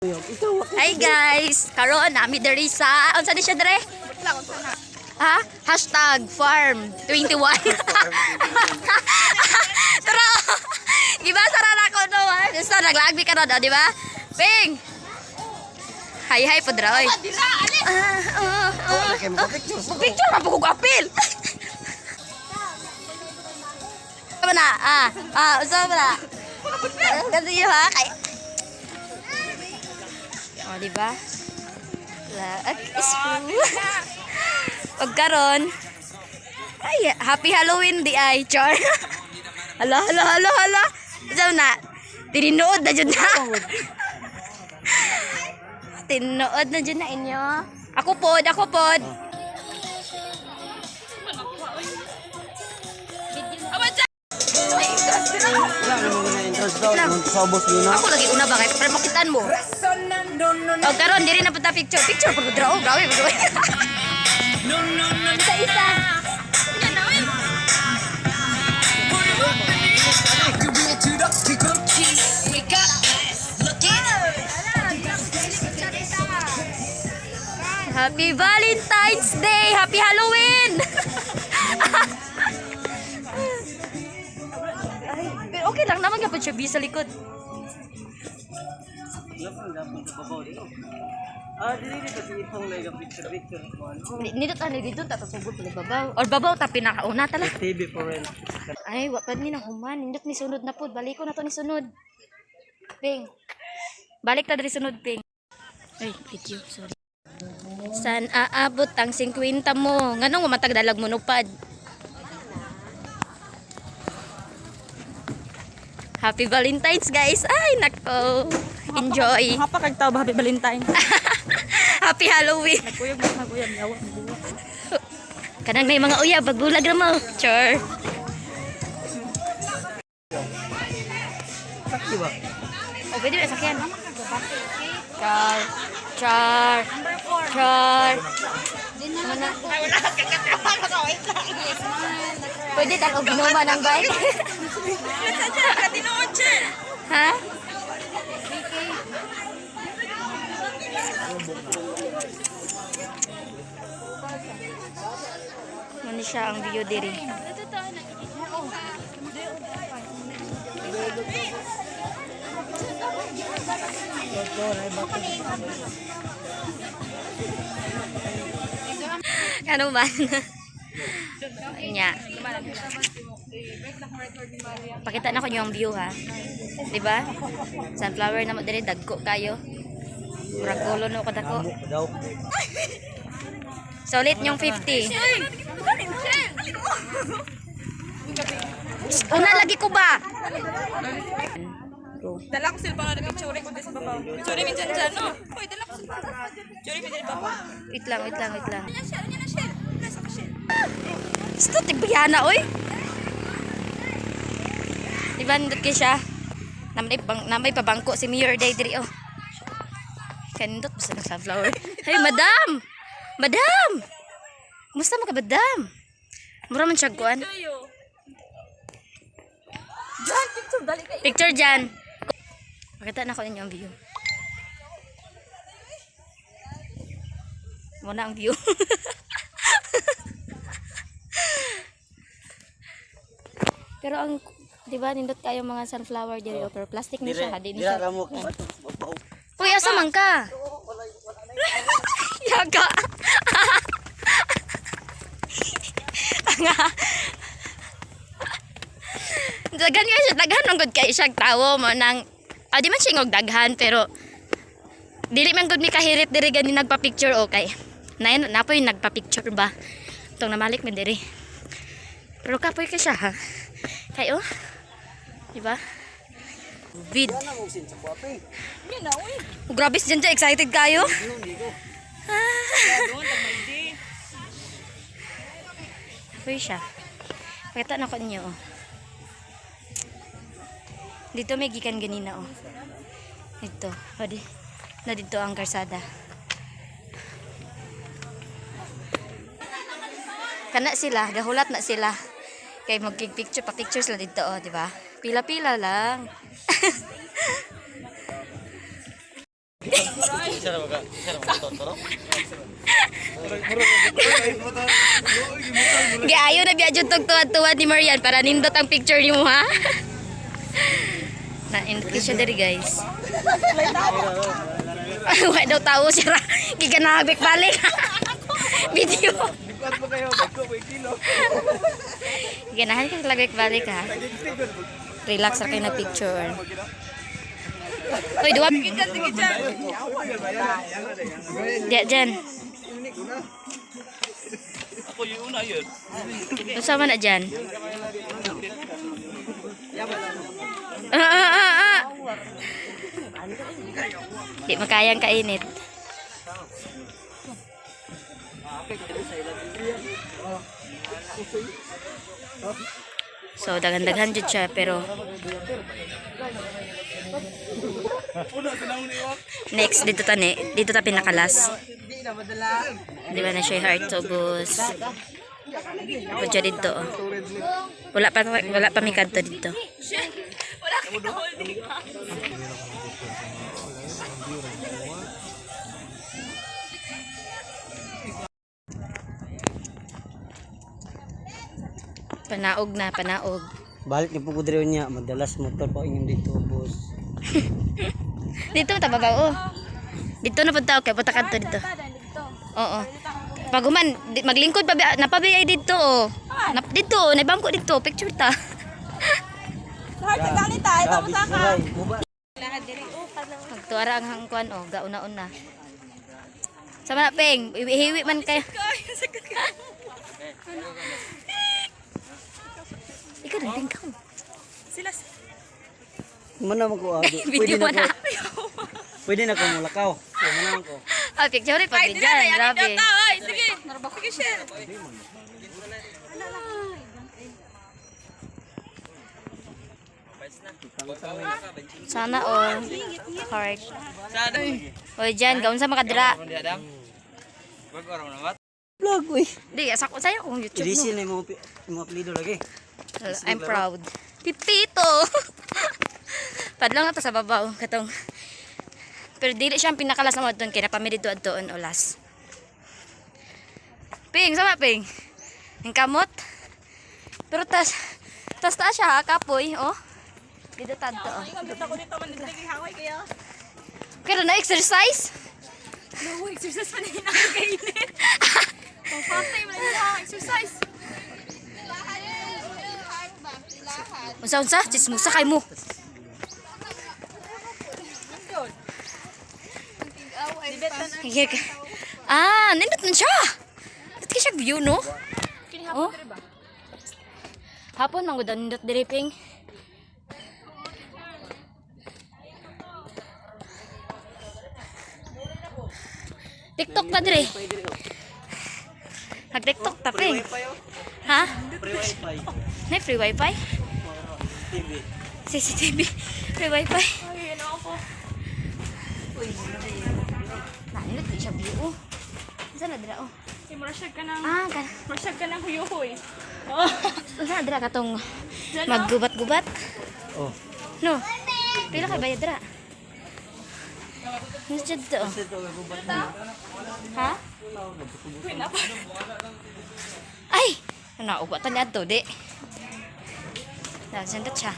Hi guys! Karon nami diri sa unsa ni siya dire? Ha? #farm21. Tara! Gibasa ra na ko no. Ha? Basta naglaag mi karon, oh, di ba? Ping! Hi hi pod ra oy. Ah, ah, ah. Picture. Picture man po kog apil. Ano na? Ah, ah, unsa ba na? Ganito yun ha? Kay. O, di ba? Laag is Pag karon, ay, happy Halloween di ay, char. Hala, hala, hala, hala. Unsa na? Tinuod na jud na. Tinuod na jud na inyo. Ako pod, ako pod. Wala naman na entrance daw. Sa ubos yun na. Ako lagi una ba kay para makitaan mo. O karon diri na punta picture. Picture pud dra oh, grabe pud. Isa isa. Happy Valentine's Day! Happy Halloween! Ay, pero okay lang naman gyapon siya sa likod. Ah, dili dito si Ipong like picture picture ko ano. Nindot ani dito ta sugod pala babaw. Or babaw ta pinakauna tala. TV for rent. Ay, wa pa ni na human. Nindot ni sunod na pud. Balik ko na to ni sunod. Ping. Balik ta diri sunod, Ping. Ay, video, sorry. San aabot ang 50 mo? Nganong matagdalag mo nupad? Happy Valentine's, guys. Ay, nako. Enjoy. Hapa kag tao ba happy Valentine. Happy Halloween. Nagkuyog na naguyab yawa. Kanang may mga uyab, pagbulag ra mo. Char. Sakti ba? O, pwede ba sakyan? Char. Char. Char. Ano na? Pwede tag og ginuman ang bike. Ha? Ano siya ang view diri? Ano man? Nya. Pakita na ko niyo ang view ha. 'Di ba? Sunflower na mo diri dagko kayo. Murag ulo no kadako. Amo daw. Solid yung 50. Una lagi ko ba? Go. Dala ko silpa nga picture ko des babaw. Picture mi dyan dyan no. Hoy, dala ko silpa. Picture mi dyan babaw. Wait lang, wait lang, wait lang. Nya share, nya na share. Nasa ka share. Sto tigbiyana oy. Di ba nindot kay siya? Namay bang namay pabangko si Mayor Day diri oh. Kanindot basta ng sunflower. Hey, madam. Madam. Kumusta mo ka, madam? Mura man siya kuan. Kayo. Diyan picture dali kay. Picture dyan. Pakita na ko ninyo ang view. Muna ang view. Pero ang, di ba, nindot kayo mga sunflower diri oh, pero plastic ni siya, ha, di ni Dira siya. ra mo ko. Babaw. Uy, asa man ka? Yaga. Tanga. Daghan nga siya, daghan man gud kay siya tawo mo nang ah, di man siya ngog daghan pero dili man gud mi kahirit diri gani nagpa-picture okay. Na napoy nagpa-picture ba? Tong namalik man diri. Pero kapoy kay siya ha. Kay oh. Di ba? Vid. Wala mo sin sa kwape. Nya na oy. Oh, grabe si Janjan, excited kayo. Yun di ko. Doon tag di. Apoy siya. Pakita na ko ninyo, oh. Dito may gikan ganina, oh. Dito. Pwede. Na dito ang karsada. Kana sila, gahulat na sila. Kay magkig-picture pa picture sila dito, oh, di ba? Pila-pila lang. Giayo na biya jud tog tuwad-tuwad ni Marian para nindot ang picture nimo ha. Na indot kay siya diri guys. Wa daw tawo siya ra. Giganabik balik. Video. Likuan mo kayo, bagko may kilo. Ganahan ka sa balik ha. Relax ra kayo na picture. Hoy, duwa. Sige dyan, sige dyan. Diya dyan. Ako yung una yun. Unsa man na dyan? Ah, ah, ah, ah. Di makayang kainit. So, daghan-daghan jud siya pero next dito ta ni, dito ta pinakalas. Di ba na siya yung heart tubos. Ako dyan dito. Oh. Wala pa may kadto dito. Wala kang holding. Panaog na, panaog. Balik ni po ko diri niya, madalas motor pa inyong dito, boss. Dito ta babaw oh. Dito na punta okay, punta kadto dito. Oo. Pag human, maglingkod pa napabiyay dito oh. Nap, dito, oh, naibangko dito, picture ta. Sa heart, galit tayo. Tapos ka. Magtuara ang hangkuan oh, gauna-una. Sama na peng, hiwi man kayo. Ikaw na peng ka. Sila. Mana man ko adi. Pwede Video na mo na. ko. Pwede na ko mulakaw. Mana man ko. Ah, picture rin pag Ay, di na. dyan, Ay, grabe. Ay, sige. Sige, share. Sana all. Heart. Hoy, dyan, gaun sa makadra. Vlog uy. Di, asa ko sa'yo kung YouTube Ilisi no. na imong imong apelyido lagi. I'm proud. Pipito! Padlong na to sa babaw. Katong. Pero dili siya ang pinakalas na mo doon. Kaya napamili doon doon olas. Ping, sama Ping. Ang kamot. Pero tas taas siya ha, kapoy, oh. Dito tadto, oh. Dito ko dito man nagiging haway kayo. Pero na exercise? No, exercise pa na yun ako kainit. Pang-patay mo na yun exercise. Unsa unsa? Chismosa kay mo. Sige ka. Ah, nindot man siya. Nindot kay siya view no? Oh. Hapon man gud nindot diri ping. TikTok ta diri. Nag TikTok ta ping. Ha? Free wifi. Nay free wifi? TV. CCTV. Free wifi. Ay, ano ako. Nindot kay siya view. Oh. Unsa na dira oh? Ay, murasyag ka ng, Ah, ka. murasyag ka ng huyuhoy. Unsa na dira katong maggubat-gubat? Oh. No. Pila kay bayad dira? Nasa dito. oh. Ha? Ay! Naugatan niya to, di. Nasaan siya?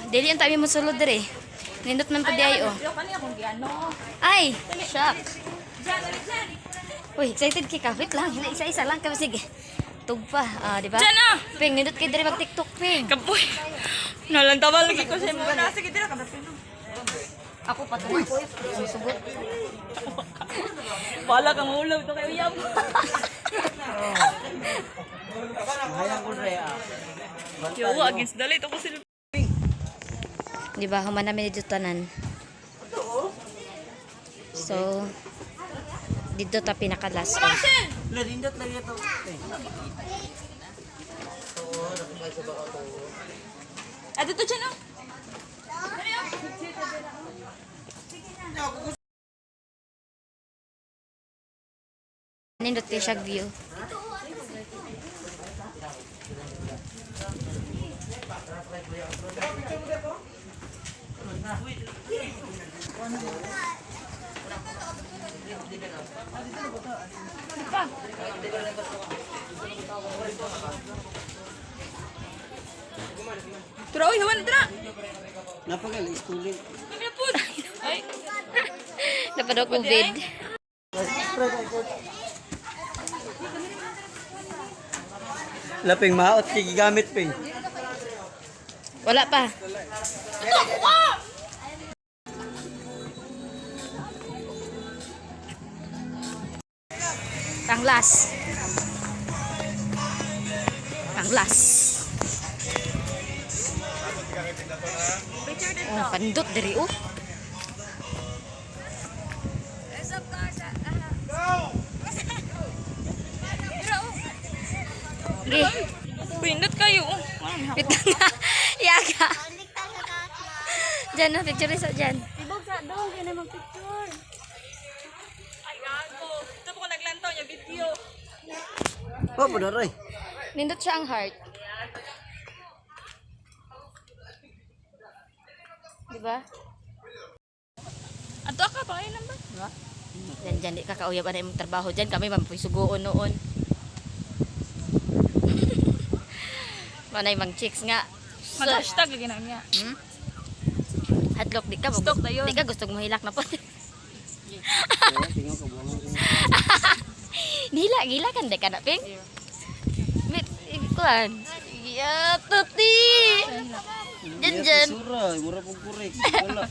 Dili ang tabi mo sulod diri. Nindot man pa di ay oh. Yo, kani akong giano. Ay! Shock! Diyan, ulit dyan. Uy, excited kay ka. Wait lang, isa-isa lang kami sige. Tugpa, ah, di ba? Diyan ah! Ping, nindot kay diri mag TikTok, Ping. Kapoy. Nalantawa lagi ko siya muna. Sige, dira ka na. Ako pa to. Susugot. Wala kang ulaw to kayo uyab. Mahayang ko dre ah. Yo, against the light ako sila. Di ba, human namin dito tanan. So, dito ta pinakalas. Oh. La dindot lagi to. Eh. Ah, dito dyan oh. Nindot kay siya view. Tara, oy, hawan tara. Napagal schooling. Kami na po. Ay, Dapat daw COVID. Laping maot kay gigamit ping. Wala pa. Panglas. Panglas. Oh, pandot diri oh. Ge. pindot kayo. Wait lang na. Yaga. Diyan na, picture isa dyan. Ay, gago. Ito po ko naglantaw niya video. Oh, budaray. Nindot siya ang heart. Diba? Ato ka pa kayo lang ba? Yan dyan, di ka kauyab na imong trabaho dyan. Kami mampuy sugoon noon. Manay mang chicks nga. So, Mag-hashtag lagi na niya. hadlok di ka mo. Stalk na yun. Di ka gusto mohilak na po. Tingnan ko buwangan. Nila, gila kan di ka na ping. Mit, kuan. Ya, tuti. Dyan dyan. Sura, mura pong kurek. Wala.